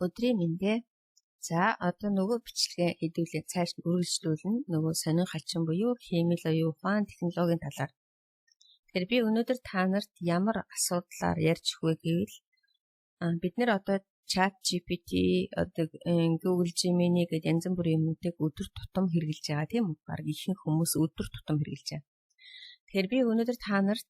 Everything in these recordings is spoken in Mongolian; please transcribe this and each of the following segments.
Өдрийн мэнд ээ. За одоо нөгөө бичлэгээ хэдүүлээ цааш нь үргэлжлүүлнэ. Нөгөө сонин хачин буюу хиймэл оюун ухаан технологийн талаар. Тэгэхээр би өнөөдөр та нарт ямар асуудлаар ярьж өгөх вэ гэвэл бид нэр одоо Chat GPT, одоо Google Gemini гэдэг янз бүрийн юмнуудыг өдөр тутам хэрэглэж байгаа, тийм үү? Бараг ихэнх хүмүүс өдөр тутам хэрэглэж байгаа. Тэгэхээр би өнөөдөр та нарт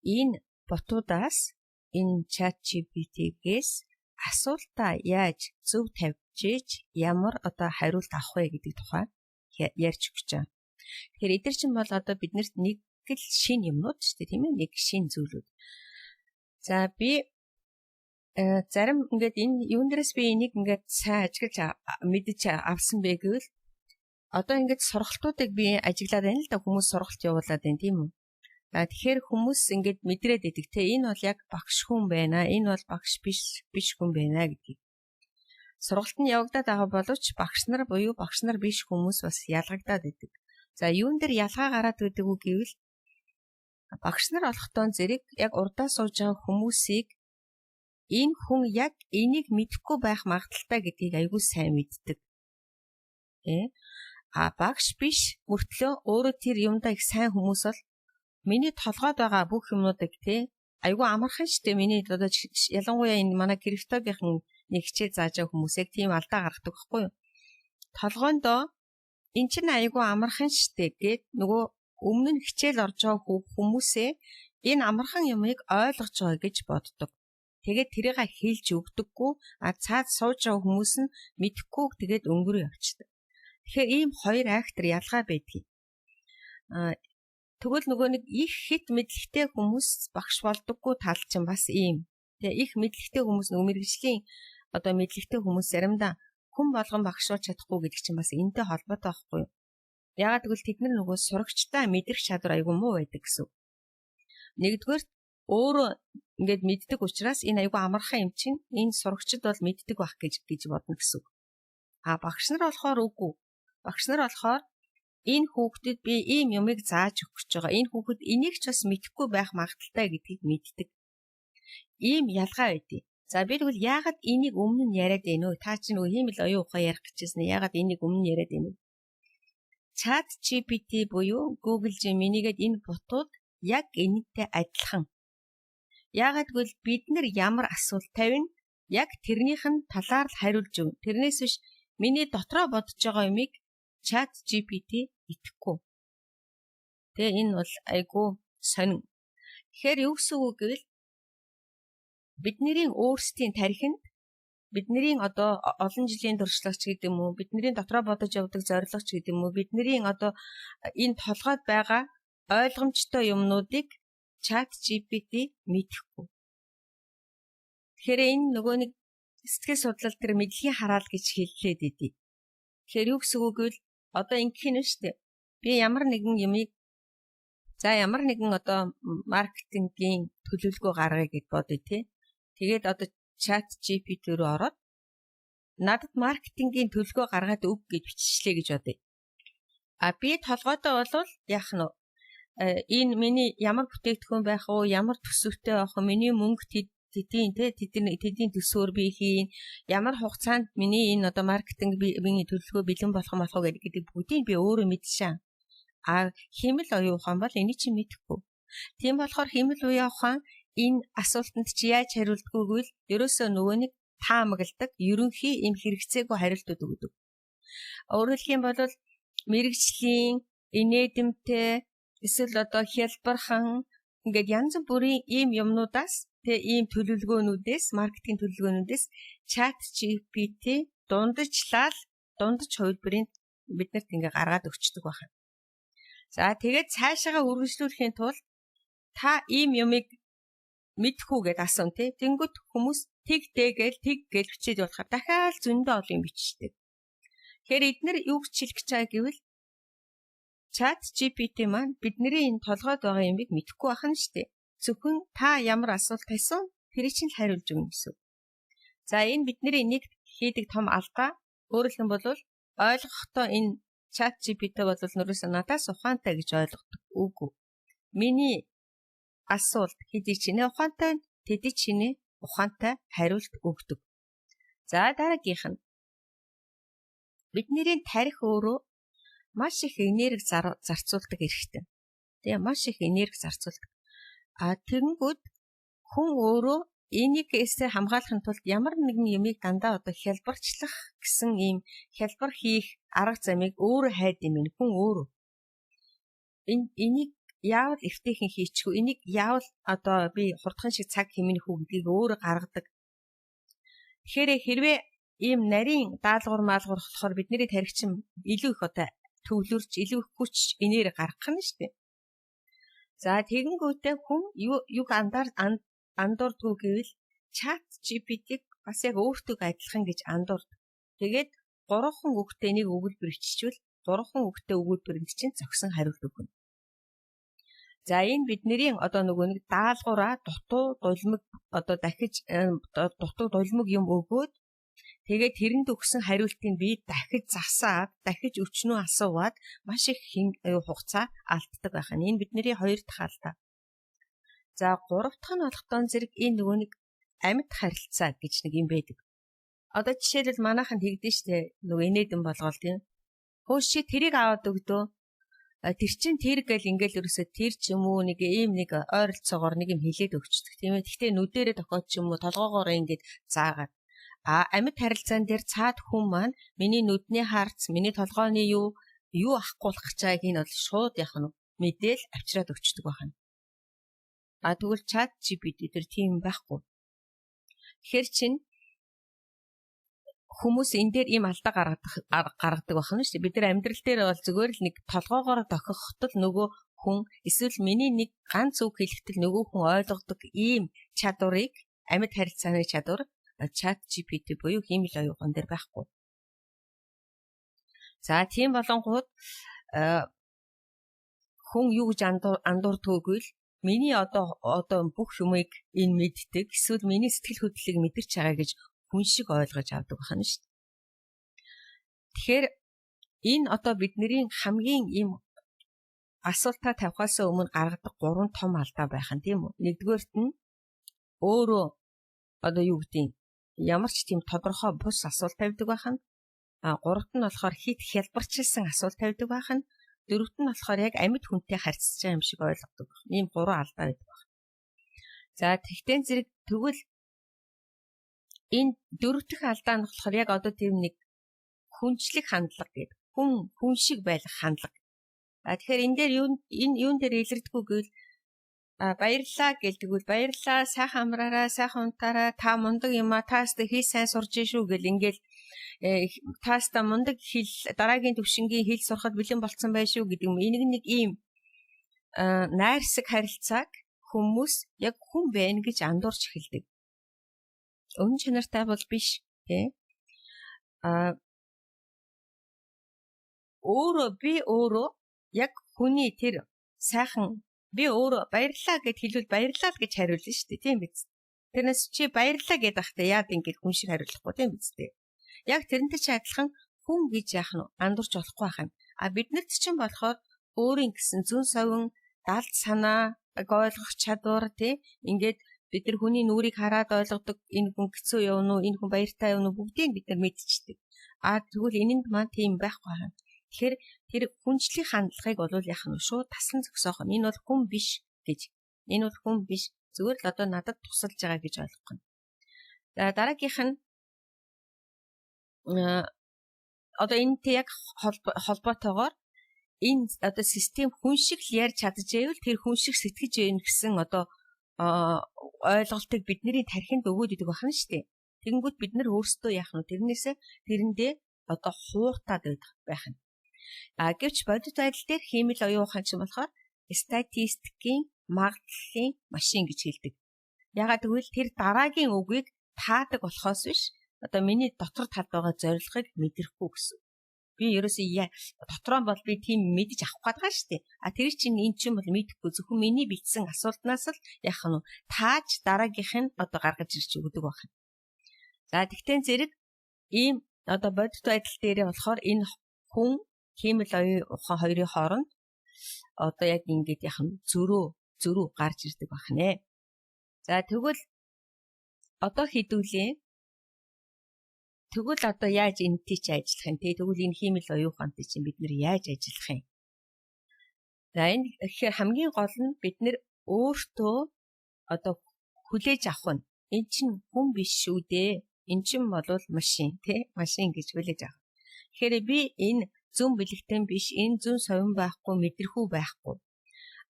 энэ ботуудаас, энэ Chat GPT-гээс асуултаа яаж зөв тавьж иж ямар одоо хариулт авах вэ гэдэг тухай ярьж өгч байгаа. Тэгэхээр эдгээр чинь бол одоо биднэрт нэг л шинэ юмнууд шүү дээ, тийм ээ? Нэг шинэ зүйлүүд. За, би зарим ингээд энэ юун дээрээс би энийг ингээд сайн ажиглаж мэдэж авсан бэ гэвэл одоо ингээд сургалтуудыг би ажиглаад байна л да, хүмүүс сургалт явуулаад байна, тийм үү? А тэгэхээр хүмүүс ингээд мэдрээд идэг те, энэ бол яг багш хүн байна, энэ бол багш биш биш хүн байна гэдгийг. Сургалт нь явагдаад байгаа боловч багш нар буюу багш нар биш хүмүүс бас ялгагдаад идэг. За, юун дээр ялгаа гараад байдаг үү гэвэл багш нар олохдоо зэрэг яг урдаа сууж байгаа хүмүүсийг энэ хүн яг энийг мэдэхгүй байх магадлалтай гэдгийг аягүй сайн мэддэг. Тэ? А багш биш мөртлөө өөрөө тэр юмдаа их сайн хүмүүс бол миний толгойд байгаа бүх юмнуудыг, те, айгүй амархан штэ, миний одоо ялангуяа энэ манай криптогийнхан нэг хичээл зааж байгаа хүмүүсийг тийм алдаа гаргадаг байхгүй юу? Толгойндоо эн чинь айгүй амархан штэ гэд нөгөө өмнө нь хичээл орж байгаа хүмүүсээ энэ амархан юмыг ойлгож байгаа гэж боддог. Тэгээд тэрийг хэлж өгдөггүй, а цаад сууж байгаа хүмүүс нь мэдэхгүй, тэгээд өнгөрөө явчихдаг. Тэгэхээр ийм хоёр актер ялгаа байдгийг. А тэгвэл нөгөө нэг их хит мэдлэгтэй хүмүүс багш болдоггүй тал чинь бас ийм. Тэгээ их мэдлэгтэй хүмүүс, нөгөө мэргэжлийн одоо мэдлэгтэй хүмүүс заримдаа хүн болгон багш болж чадахгүй гэдэг чинь бас энэтэй холбоотой байхгүй юу? Яагаад гэвэл тэд нар нөгөө сурагчтай мэдрэх чадвар айгүй муу байдаг гэсэн. Нэгдүгээр, өөрөө ингээд мэддэг учраас энэ айгүй амархан юм чинь энэ сурагчид бол мэддэг байх гэж бодно гэсэн. А багш нар болохоор үгүй. Багш нар болохоор энэ хүүхдэд би ийм юмыг зааж өгөх гэж байгаа. Энэ хүүхэд энийг ч бас мэдэхгүй байх магадлалтай гэдгийг мэддэг. Ийм ялгаа байдгийг. За, би тэгвэл яагаад энийг өмнө нь яриад байна вэ? Та чинь нөгөө хиймэл оюун ухаан ярих гэжсэн. Яагаад энийг өмнө нь яриад байна вэ? Chat GPT буюу Google Gemini гээд энэ ботууд яг энэтэй адилхан. Яагаад гэвэл бид нар ямар асуулт тавина, яг тэрнийх нь талаар л хариулж өгнө. Тэрнээс биш миний дотроо бодож байгаа юмыг Chat GPT итгэхгүй. Тэгээ энэ бол айгүй сонин. Тэгэхээр юу гэсэн үг гэвэл бидний өөрсдийн тархинд бидний одоо олон жилийн туршлагач гэдэг юм уу, бидний дотроо бодож явдаг зорилго ч гэдэг юм уу, бидний одоо энэ толгойд байгаа ойлгомжтой юмнуудыг Chat GPT мэдэхгүй. Тэгэхээр энэ нөгөө нэг сэтгэл судлал тэр мэдлэгийн хараал гэж хэллээд идэв. Тэгэхээр юу гэсэн үг гэвэл одоо ингэх нь шүү дээ. Би ямар нэгэн юмыг, за, ямар нэгэн одоо маркетингийн төлөвлөгөө гаргая гэж бодъё те. Тэгээд одоо Chat GPT рүү ороод надад маркетингийн төлөвлөгөө гаргаад өг гэж биччихлээ гэж бодъё. А би толгойдоо болвол яах нь вэ? Энэ миний ямар бүтээгдэхүүн байх вэ? Ямар төсөвтэй байх вэ? Миний мөнгө тэдийн те тэдний төсөөр би хийн, ямар хугацаанд миний энэ одоо маркетинг миний төлөвлөгөө бэлэн болох юм болох уу гэдэг бүгдийг би өөрөө мэдшээ. А хиймэл оюун ухаан бол энийг чинь мэдэхгүй. Тийм болохоор хиймэл оюун ухаан энэ асуултанд чи яаж хариулдаггүй гэвэл ерөөсөө нөгөө нэг таамагладаг ерөнхий ийм хэрэгцээгүй хариултууд өгдөг. Өөрөөр хэлэх юм бол мэргэжлийн инээдэмтэй эсвэл одоо хялбархан ингээд янз бүрийн ийм юмнуудаас тэ ийм төлөвлөгөөнүүдээс, маркетинг төлөвлөгөөнүүдээс Chat GPT дундажлал дундаж хувилбарыг биднэрт ингээ гаргаад өгчдөг байна. За, тэгээд цаашаага үргэлжлүүлэхийн тулд та ийм юмыг мэдэх үү гэдээ асуун тий. Тэнгүүт хүмүүс тэг тэгээл тэг гэж бичээд явахаар дахиад зөндөө олон юм бичдэг. Тэгэхээр эднэр юу гэж хэлэх гэж байгаа гэвэл Chat GPT маань бидний энэ толгойд байгаа юмыг мэдэхгүй байх нь шүү дээ. Зөвхөн та ямар асуулт тавьсан, тэрийг чинь л хариулж өгнө гэсэн. За, энэ бидний нэг хийдэг том алдаа. Өөрөөр хэлбэл ойлгохдоо энэ Chat GPT бол нөрөөсөө надаас ухаантай гэж ойлгодог. Үгүй. Миний асуулт хэдий чинээ ухаантай, тэдий чинээ ухаантай хариулт өгдөг. За, дараагийнх нь бидний тарих өөрөө маш их энерги зарцуулдаг эрхтэн. Тэгээ маш их энерги зарцуулдаг. А тэгэнгүүт хүн өөрөө энийг эсээ хамгаалахын тулд ямар нэгэн юмыг дандаа одоо хялбарчлах гэсэн ийм хялбар хийх арга замыг өөрөө хайд юм байна. Хүн өөрөө. Энийг яавал эвтэйхэн хийчихв, энийг яавал одоо би хурдхан шиг цаг хэмнэх үү гэдгийг өөрөө гаргадаг. Тэгэхээр хэрвээ ийм нарийн даалгавар маалгавар болохоор бидний тархичин илүү их одоо төвлөрч, илүү их хүч, энерги гаргах нь шүү дээ. За, тэгэнгүүтээ хүн юг андуурдгүй гэвэл чат GPT-г бас яг өөртөө адилхан гэж андуурд. Тэгээд 3 үгтэй нэг өгүүлбэр биччихвэл 3 үгтэй өгүүлбэрэнд чинь зохисон хариулт өгнө. За, энэ бидний одоо нөгөө нэг даалгавраа дутуу дулмиг одоо дахиж дутуу дулмиг юм өгөөд тэгээд тэрэнд өгсөн хариултыг би дахиж засаад, дахиж өчнөө асуугаад маш их хугацаа алддаг байх нь. Энэ бидний хоёр дахь алдаа. За, гурав дахь нь болохдон зэрэг энэ нөгөө нэг амьд харилцаа гэж нэг юм байдаг. Одоо жишээлбэл манайхан тэгдэж штэ, нөгөө инээдэн болгоол тийм. Хөөш чи тэрийг аваад өгдөө. Тэр чин тэр гэл ингээл ерөөсөө тэр ч юм уу нэг ийм нэг ойролцоогоор нэг юм хэлээд өгчдөг тийм ээ. Гэхдээ нүдэрээ тохиод ч юм уу толгоогоороо ингээд заагаад. А амьд харилцаан дээр цаад хүн маань миний нүдний харц, миний толгойн юу юу авахгүйх гэж байгааг энэ бол шууд яах нь мэдээл авчираад өгчдөг байна. А тэгвэл чат GPT дээр тийм байхгүй. Тэгэхээр чин хүмүүс энэ дээр ийм алдаа гаргадаг байна шүү дээ. Бид нар амьдрал дээр бол зүгээр л нэг толгоогоор тохиход л нөгөө хүн эсвэл миний нэг ганц үг хэлэхдээ нөгөө хүн ойлгодог ийм чадварыг, амьд харилцааны чадвар чат GPT буюу хиймэл оюун ухаан дээр байхгүй. За, тийм болонгууд хүн юу гэж андуурдгүй гэвэл миний одоо бүх юмыг энэ мэддэг эсвэл миний сэтгэл хөдлөлийг мэдэрч байгаа гэж хүн шиг ойлгож авдаг байна шүү дээ. Тэгэхээр энэ одоо бидний хамгийн ийм асуултаа тавихаас өмнө гаргадаг гурван том алдаа байх нь тийм үү? Нэгдүгээрт нь өөрөө одоо юу гэдгийг ямар ч тийм тодорхой бус асуулт тавьдаг байх нь. А гуравт нь болохоор хит хялбарчилсан асуулт тавьдаг байх нь. Дөрөвт нь болохоор яг амьд хүнтэй харьцаж байгаа юм шиг ойлгодог байх. Ийм гурван алдаа байдаг байх. За, тэгтэн зэрэг тэгвэл энэ дөрөв дэх алдаа нь болохоор яг одоо тийм нэг хүнчлэг хандлага гэдэг. Хүн шиг байх хандлага. А тэгэхээр энэ дээр юу энэ юун дээр илэрдэггүй гэвэл баярлалаа гэлдэгвэл баярлалаа, сайхан амраараа, сайхан унтаараа, та мундаг юм а, та өстө хэл сайн сурж шүү гэл ингээл та өстө мундаг хэл дараагийн төвшингийн хэл сурахад бэлэн болцсон байх шүү гэдэг юм. Энийг нэг ийм найрсаг харилцааг хүмүүс яг хүн байна гэж андуурч эхэлдэг. Өн чанартай бол биш тий. А өөрөө би өөрөө яг хүний тэр сайхан би өөрөө баярлалаа гэд хэлвэл баярлалаа л гэж хариулна шүү дээ, тийм биз? Тэрнээс чи баярлалаа гэд байхдаа яад ингэж хүн шиг хариулахгүй тийм биз дээ. Яг тэрнтэй чи адилхан хүн гэж яах нь андуурч болохгүй байх юм. А биднэрт чинь болохоор өөрийн гэсэн зүүн совин далд санаа ойлгох чадвар тий ингээд бид нар хүний нүрийг хараад ойлгодог, энэ хүн хэцүү явна уу, энэ хүн баяртай явна уу бүгдийг бид нар мэдчихдэг. А тэгвэл энэнд маань тийм байхгүй байна. Тэгэхээр тэр хүнчлэх хандлагыг бол яах нь шууд таслан зогсоох нь. Энэ бол хүн биш гэж. Энэ бол хүн биш. Зүгээр л одоо надад тусалж байгаа гэж ойлгох нь. За, дараагийнх нь одоо энэтэй яг холбоотойгоор энэ одоо систем хүн шиг л ярьж чадчихвэл тэр хүн шиг сэтгэж байна гэсэн одоо ойлголтыг бидний тархинд өгөөд идэг байна шүү дээ. Тэгэнгүүт бид нар өөрсдөө яах нь тэрнээсээ тэрэндээ одоо хууртаад байх нь. А гэвч бодит байдал дээр хиймэл оюун ухаан чинь болохоор статистикийн магадлалын машин гэж хэлдэг. Ягаад гэвэл тэр дараагийн үгийг таадаг болохоос биш одоо миний дотор талд байгаа зорилгыг мэдрэхгүй гэсэн. Би ерөөсөө дотроо бол би тийм мэдэж авах гээд байгаа шүү дээ. А тэр чинь эн чинь бол мэдэхгүй, зөвхөн миний бичсэн асуултнаас л яах нь тааж дараагийнх нь одоо гаргаж ирж өгдөг байх. За, тэгтэн зэрэг ийм одоо бодит байдал дээрээ болохоор энэ хүн хиймэл оюун ухаан хоёрын хооронд одоо яг ингэж яах нь зөрөө зөрүү гарч ирдэг байх нэ. За, тэгвэл одоо хэдүүлээ Тэгвэл одоо яаж энэтэй чи ажиллах юм те? Тэгвэл энэ хиймэл оюун ухаантай чинь бид нэр яаж ажиллах юм? За, энэ гэхээр хамгийн гол нь бид нэр өөртөө одоо хүлээж авах нь энэ чинь хүн биш шүү дээ. Энэ чинь бол машин тий, машин гэж хүлээж авах. Тэгэхээр би энэ зөн бэлэгтэн биш, энэ зөн совин байхгүй, мэдрэхүү байхгүй.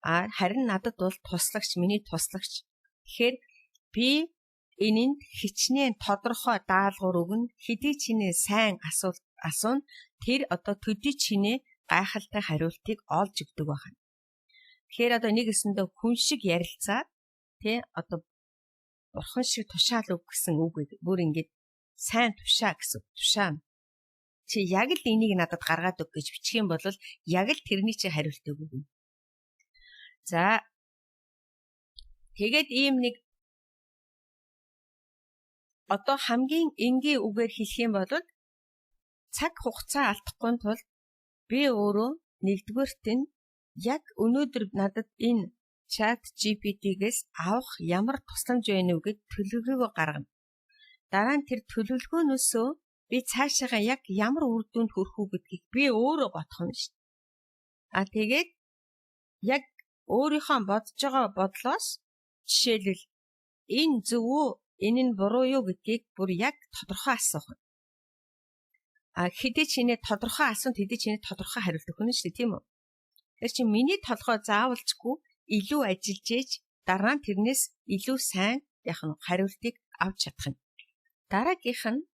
А харин надад бол туслагч, миний туслагч. Тэгэхээр би энэнд хичнээн тодорхой даалгавар өгнө, хэдий чинээ сайн асуулт асууна, тэр одоо төдий чинээ гайхалтай хариултыг олж өгдөг байна. Тэгэхээр одоо нэг өсөндөө хүн шиг ярилцаад тий, одоо бурхан шиг тушаал өг гэсэн үг, бүр ингэж сайн тушаа гэсэн тушаа. Чи яг л энийг надад гаргаад өг гэж бичих юм бол яг л тэрний чи хариултыг өгнө. За, тэгээд ийм нэг одоо хамгийн энгийн үгээр хэлэх юм бол цаг хугацаа алдахгүй тулд би өөрөө нэгдүгээрт нь яг өнөөдөр надад энэ Chat GPT-гээс авах ямар тусламж байна уу гэд төлөвлөгөө гаргана. Дараа нь тэр төлөвлөгөөнөөсөө би цаашаага яг ямар үр дүнд хүрэх үү гэдгийг би өөрөө бодох юм шүү дээ. А тэгээд яг өөрийнхөө бодож байгаа бодлоос жишээлбэл энэ зөв үү, энэ нь буруу юу гэдгийг бүр яг тодорхой асуух. А хэдий чинээ тодорхой асуун, хэдий чинээ тодорхой хариулт өгнө шүү дээ, тийм үү? Тэр чинь миний толгой заавалчгүй илүү ажиллаж ээж дараа нь тэрнээс илүү сайн яг нь хариултыг авч чадах юм. Дараагийнх нь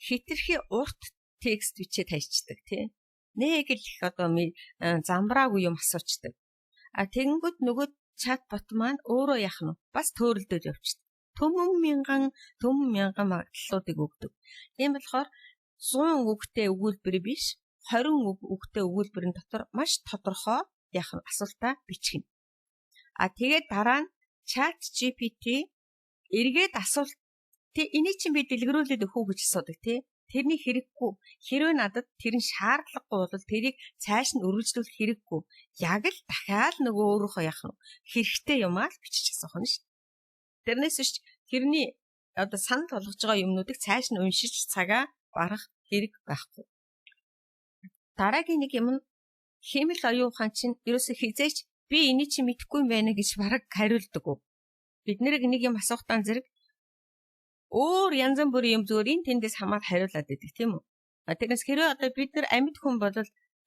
хитрхи урт текст бичээд хайчдаг тий. Нэг л их одоо замбраагүй юм асуучдаг. А тэгэнгүүт нөгөө чат бот маань өөрөө яах нь бас төөрөлдөд явчихдаг. Төмөн мянган төмөн мянган магадлалуудыг өгдөг. Тийм болохоор 100 үгтэй өгүүлбэр биш, 20 үгтэй өгүүлбэрийн дотор маш тодорхой яах нь асуултаа бичих нь. А тэгээд дараа нь Chat GPT эргээд асуулт тий, энийг чинь би дэлгэрүүлээд өгөх үү гэж асуудаг тий. Тэрний хэрэггүй. Хэрвээ надад тэр нь шаардлагагүй бол тэрийг цааш нь үргэлжлүүлэх хэрэггүй. Яг л дахиад нөгөө өөрөөхөө яах нь хэрэгтэй юмаа л бичиж асуух нь шүү. Тэрнээс биш тэрний одоо санал болгож байгаа юмнуудыг цааш нь уншиж цагаа барах хэрэг байхгүй. Дараагийн нэг юм нь хиймэл оюун ухаан чинь ерөөсөө хизээч би энийг чи мэдэхгүй юм байна гэж бараг хариулдаг. Бид нэр нэг юм асуухтаа зэрэг өөр янз бүрийн юм зүгээр энэ тэндээс хамаад хариулаад байдаг, тийм үү? Тэрнээс хэрвээ одоо бид нар амьд хүн бол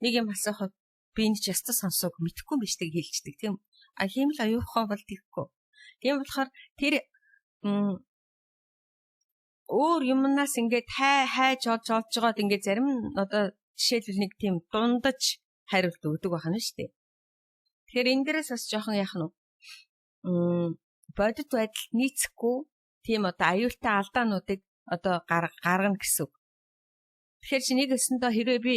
нэг юм асуухад би энэ ч ястаа сонсоог мэдэхгүй юм биш тэг хэлждэг, тийм үү? А хиймэл оюун ухаан бол тэгэхгүй. Тийм болохоор тэр өөр юмнаас ингээд хайж олж олж жоод ингээд зарим одоо жишээлбэл нэг тийм дундаж хариулт өгдөг байна шүү дээ. Тэгэхээр энэ дээрээс бас жоохон яах нь бодит байдалд нийцэхгүй тийм одоо аюултай алдаануудыг одоо гаргана гэсэн үг. Тэгэхээр чи нэг өсөндөө хэрвээ би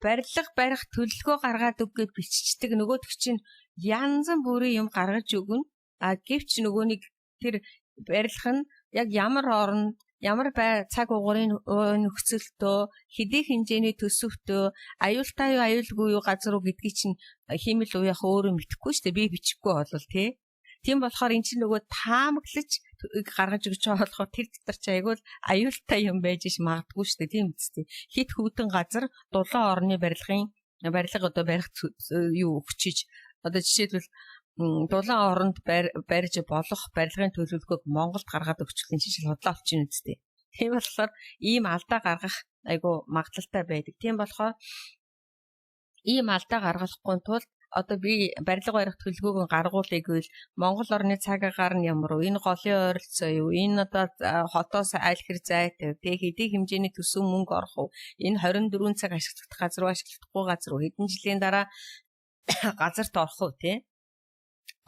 барилга барих төлөвлөгөө гаргаад өг гэж биччихдэг, нөгөөдөг чинь янз бүрийн юм гаргаж өгнө. А гэвч нөгөө нэг тэр барилга нь яг ямар оронд, ямар бай цаг угарын нөхцөлтөө, хэдий хэмжээний төсөвтөө, аюултай юу аюулгүй юу газар уу гэдгийг чинь хиймэл уяах өөрөө мэдэхгүй шүү дээ. Би бичихгүй болол тий. Тийм болохоор эн чинь нөгөө таамаглаж гаргаж өгч байгаа болохоор тэр дотор чи айгүй аюултай юм байж ш магадгүй шүү дээ. Тийм үстэй. Хит хүйтэн газар дулаан орны барилгын барилга одоо барих юу өгчиж, одоо жишээлбэл дулаан оронд барьж болох барилгын төлөвлөгөөг Монголд гаргаад өгчлэн чинь худлаа болчихно үстэй. Тийм болохоор ийм алдаа гаргах айгүй магадлалтай байдаг. Тийм болохоор ийм алдаа гаргахгүй тулд одоо би барилга барих төлөвлөгөөг гаргуулъя гэвэл Монгол орны цаг агаар нь ямар вэ? Энэ голын ойролцоо юу? Энэ одоо хотоос аль хэр зайтай вэ? Тэ хэдий хэмжээний төсөв мөнгө орох уу? Энэ 24 цаг ашиглах газар уу, ашиглахгүй газар уу? Хэдэн жилийн дараа газарт орох уу, тэ?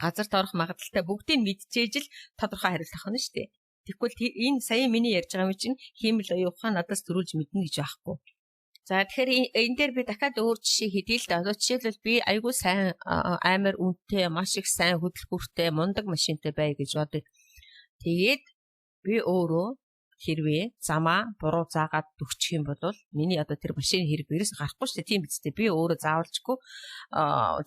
Газарт орох магадлалтай бүгдийг мэдчээж л тодорхой хариулт авах нь шүү дээ. Тэгэхгүй энэ сая миний ярьж байгаа юм чинь хиймэл оюун ухаан надаас төрүүлж мэднэ гэж байхгүй. За, тэгэхээр энэ дээр би дахиад өөр жишээ хэлье л да. Одоо жишээлбэл би айгүй сайн амар үнэтэй, маш их сайн хөдөлгүүртэй, мундаг машинтай бай гэж бодъё. Тэгээд би өөрөө Хэрвээ замаа буруу заагаад өгчих юм бол миний одоо тэр машины хэрэг ерөөс гарахгүй шүү дээ. Тийм биз дээ. Би өөрөө заавалчгүй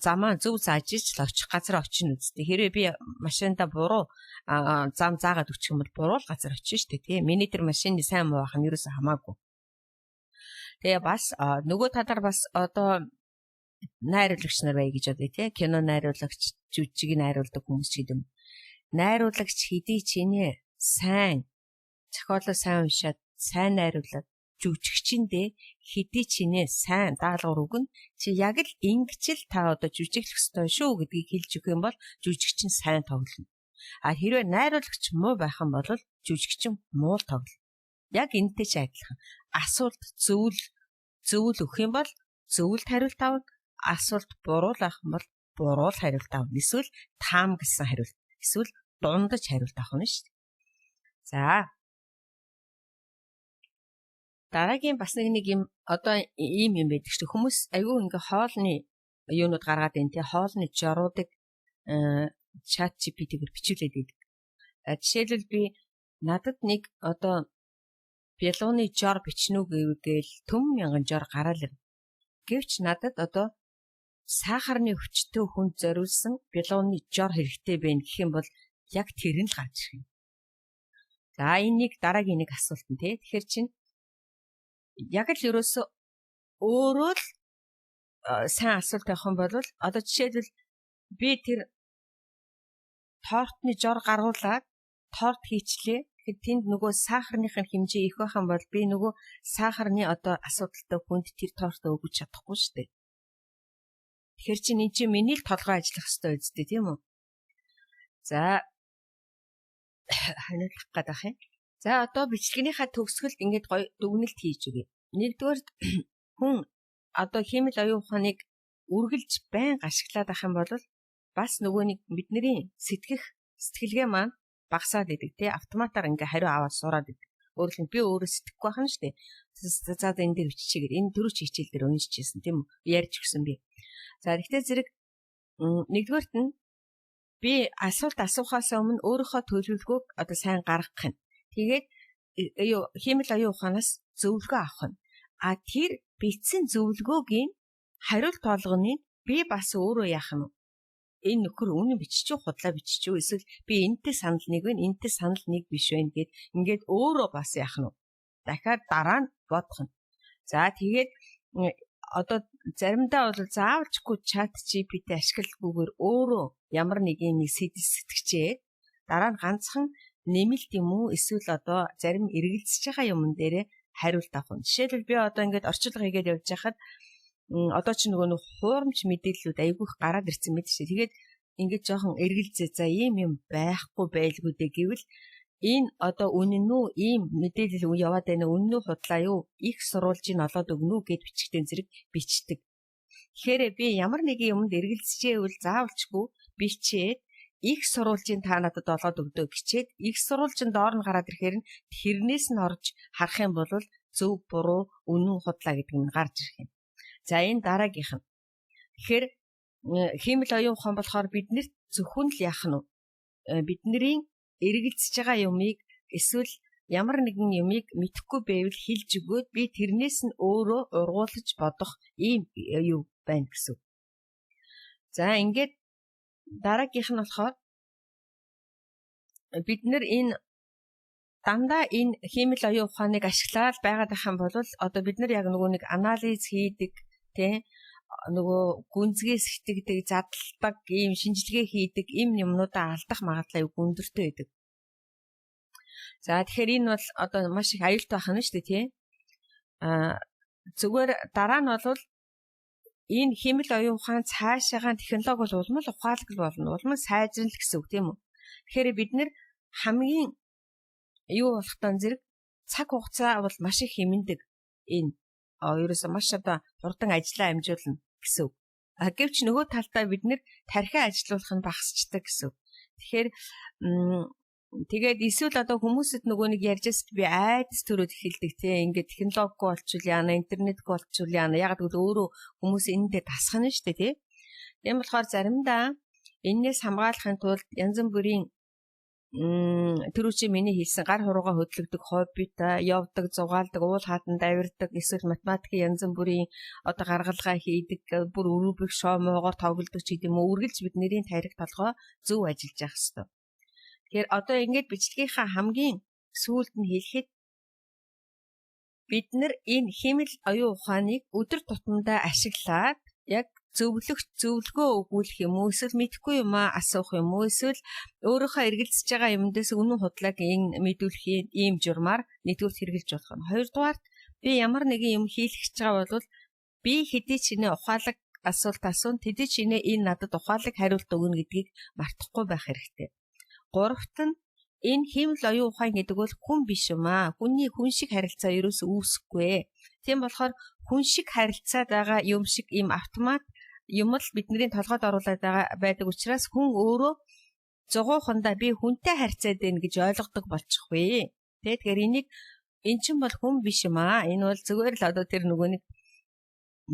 замаа зөв зааж ич л очих газар очино үсттэй. Хэрвээ би машинда буруу зам заагаад өгчих юм бол буруу л газар очино шүү дээ. Тийм. Миний тэр машины сайн муу байх нь ерөөсөө хамаагүй. Тэгээ бас нөгөө талаар бас одоо найруулагч нар бай гэж бодъё тий. Кино найруулагч, жүжиг найруулдаг хүмүүс ч гэдэг юм. Найруулагч хэдий чинээ сайн зохиолоо сайн уншаад сайн найруулад жүжигчэндээ хэдий чинээ сайн даалгавар өгнө. Чи яг л ингэж л та одоо жүжиглэх ёстой шүү гэдгийг хэлж өгөх юм бол жүжигчин сайн тоглоно. А хэрвээ найруулагч муу байх юм бол жүжигчин муу тоглоно. Яг энэтэй ч адилхан. Асуулт зөвл зөвл өгөх юм бол зөвлөлт хариулт авна. Асуулт буруу л авах юм бол буруу л хариулт авна. Эсвэл таамагласан хариулт. Эсвэл дундаж хариулт авах нь шүү дээ. За, дараагийн бас нэг юм одоо ийм юм байдаг шүү. Хүмүүс айгүй ингээ хоолны юунууд гаргаад байна те, хоолны жоруудыг чат GPT-гээр бичүүлээд байдаг. Жишээлбэл би надад нэг одоо бялууны жор бичнэ үү гэвэл төм мянган жор гараал ирнэ. Гэвч надад одоо сахарны өвчтөй хүнд зориулсан бялууны жор хэрэгтэй байна гэх юм бол яг тэр нь л гарч ирэх юм. За, энэ нэг дараагийн нэг асуулт нь те. Тэгэхээр чинь яг л ерөөсөө өөрөө л сайн асуулт авах юм бол одоо жишээлбэл би тэр тортны жор гаргуулад торт хийчлээ. Тэгэхээр тэнд нөгөө сахарных нь хэмжээ их байх юм бол би нөгөө сахарны одоо асуудалтай хүнд тэр тортоо өгч чадахгүй шүү дээ. Тэгэхээр чинь энэ чинь миний л толгой ажиллах хэрэгтэй үсттэй, тийм үү? За, ханиулах гээд байх юм. За, одоо бичлэгнийхаа төгсгөлд ингээд гоё дүгнэлт хийж өгье. Нэгдүгээр, хүн одоо хиймэл оюун ухааныг үргэлж байн ашиглаад ах юм бол бас нөгөө нэг бидний сэтгэх сэтгэлгээ маань багасаад идэг тий, автоматар ингээ хариу аваад сураад идэг. Өөрөлд нь би өөрөө сэтгэхгүй байх нь шүү дээ. За, энэ дээр биччихээгээр энэ түрүү чи хичээл дээр уншижсэн, тийм үү? Ярьж өгсөн би. За, тэгтээ зэрэг нэгдүгээрт нь би асуулт асуухаас өмнө өөрийнхөө төлөвлөгөөг одоо сайн гаргах юм. Тэгээд юу хиймэл оюун ухаанаас зөвлөгөө авах нь. А тэр бичсэн зөвлөгөөгийн хариулт болгоныг би бас өөрөө яах юм? Энэ нөхөр үнэн биччихв, худлаа биччихв, эсвэл би энэтэй санал нэг байна, энэтэй санал нэг биш байна гэд ингээд өөрөө бас яах нь вэ? Дахиад дараа нь бодох нь. За, тэгээд одоо заримдаа бол заавалчгүй чат GPT ашиглахгүйгээр өөрөө ямар нэгэн нэг сэдв сэтгэчээд дараа нь ганцхан нэмэлт юм уу эсвэл одоо зарим эргэлзэж байгаа юмн дээрээ хариулт авах нь. Жишээлбэл би одоо ингээд орчуулга хийгээд явж байхад одоо чи нөгөө нэг хуурамч мэдээллүүд айгүйх гараад ирсэн мэт шээ. Тэгээд ингээд жоохон эргэлзээ, за ийм юм байхгүй байлгүй дээ гэвэл энэ одоо үнэн үү, ийм мэдээлэл яваад байна, үнэн үү, худлаа юу, их сурвалжийг олоод өгнө үү гэд бичгтэн зэрэг бичдэг. Тэгэхээр би ямар нэгэн юмд эргэлзэжээвэл заавалчгүй бичээд их сурвалжийн та надад олоод өгдөө гिचээд их сурвалжин доор нь гараад ирэхээр нь тэрнээс нь орж харах юм бол зөв буруу, үнэн худлаа гэдэг нь гарч ирэх юм. За, энэ дараагийнх нь. Тэгэхээр хиймэл оюун ухаан болохоор биднэрт зөвхөн л яах нь вэ? Бидний эргэлзэж байгаа юмыг эсвэл ямар нэгэн юмыг мэдэхгүй байвал хэлж өгөөд би тэрнээс нь өөрөө ургуулж бодох ийм юу байна гэсэн. За, ингээд дараагийнх нь болохоор бид нэр энэ дандаа энэ хиймэл оюун ухааныг ашиглаад байгаад байх юм бол одоо бид нар яг нөгөө нэг анализ хийдэг, тий, нөгөө гүнзгий сэтгэдэг, задалдаг, ийм шинжилгээ хийдэг ийм юмнуудаа алдах магадлал аюу өндөртэй байдаг. За, тэгэхээр энэ бол одоо маш их аюултай байх нь шүү дээ, тий. А зүгээр дараа нь бол энэ хиймэл оюун ухаан цаашаагаа технологи бол улам л ухаалаг болно. Улам л сайжрал гэсэн үг, тийм үү? Тэгэхээр бид нэр хамгийн юу болохтой зэрэг цаг хугацаа бол маш их хэмнэдэг. Энэ ерөөсөө маш одоо хурдан ажиллаа амжуулна гэсэн үг. А гэвч нөгөө талдаа бид нэр тархиа ажилуулах нь багасчдаг гэсэн үг. Тэгэхээр тэгээд эсвэл одоо хүмүүсэд нөгөө нэг ярьжээс би айдас төрөөд эхэлдэг, тий, ингээд технологигүй болчвол яана, интернетгүй болчвол яана, яг гэвэл өөрөө хүмүүс энэндээ тасхана шүү дээ, тий. Тийм болохоор заримдаа энээс хамгаалахын тулд янз бүрийн Тэр үчи миний хэлсэн гар хуруугаа хөдлөгдөг хоббитой, явдаг, зугаалдаг, уул хаатанд авирдаг, эсвэл математикийн янз бүрийн одоо гаргалгаа хийдэг, бүр өрүүбэг шоомоогоор тоглодог ч гэдэм үү, үргэлж бидний тарих толгой зөв ажиллаж явах ёстой. Тэгэхээр одоо ингээд бичлэгийнхаа хамгийн сүүлд нь хэлэхэд бид нар энэ хиймэл оюун ухааныг өдөр тутамдаа ашиглаад яг зөвлөх зөвлөгөө өгүүлэх юм уу, эсвэл мэдэхгүй юмаа асуух юм уу, эсвэл өөрийнхөө эргэлзэж байгаа юмдээс үнэн худлааг энэ мэдүүлэхийн ийм журмаар нэгдүгээр хэрэгжилж болох нь. Хоёрдугаарт би ямар нэгэн юм хийх гэж байгаа бол би хэдий ч нэ ухаалаг асуулт асуун, тэдий ч нэ энэ надад ухаалаг хариулт өгнө гэдгийг мартахгүй байх хэрэгтэй. Гуравт нь энэ хиймэл оюун ухаан гэдэг бол хүн биш юм аа. Хүний хүн шиг харилцаа ерөөсөө үүсэхгүй. Тийм болохоор хүн шиг харилцаад байгаа юм шиг ийм автомат юм л бидний толгойд оруулаад байгаа байдаг учраас хүн өөрөө зугуухандаа би хүнтэй харьцаад байна гэж ойлгодог болчихвээ. Тэ, тэгэхээр энийг эн чинь бол хүн биш юм аа. Энэ бол зүгээр л одоо тэр нөгөө нэг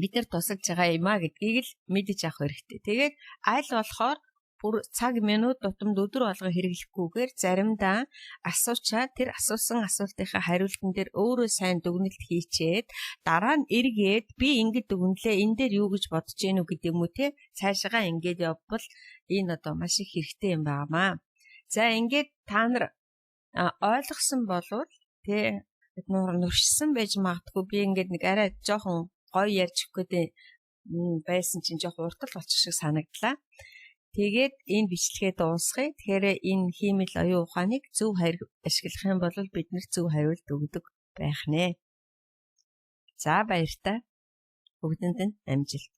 бид нар тусалж байгаа юм аа гэдгийг л мэдэж авах хэрэгтэй. Тэгээд аль болохоор бүр цаг минут тутамд өдөр болго хэрэглэхгүйгээр заримдаа асуучаад тэр асуусан асуултынхаа хариултан дээр өөрөө сайн дүгнэлт хийчээд дараа нь эргээд би ингэж дүгнэлээ, энэ дээр юу гэж бодож гэнэ үү гэдэг юм уу те, цаашаа ингэж явбал энэ одоо маш их хэрэгтэй юм байнамаа. За ингээд та нар ойлгосон болвол те нуршсан байж магадгүй. Би ингээд нэг арай жоохон гоё ярьж өгөх гэдэг байсан чинь жоохон уртал болчих шиг санагдлаа. Тэгээд энэ бичлэгээ дуусгая. Тэгэхээр энэ хиймэл оюун ухааныг зөв ашиглах юм бол бид нэр зөв хариулт өгдөг байх нэ. За баяртай. Бүгдэнд нь амжилт.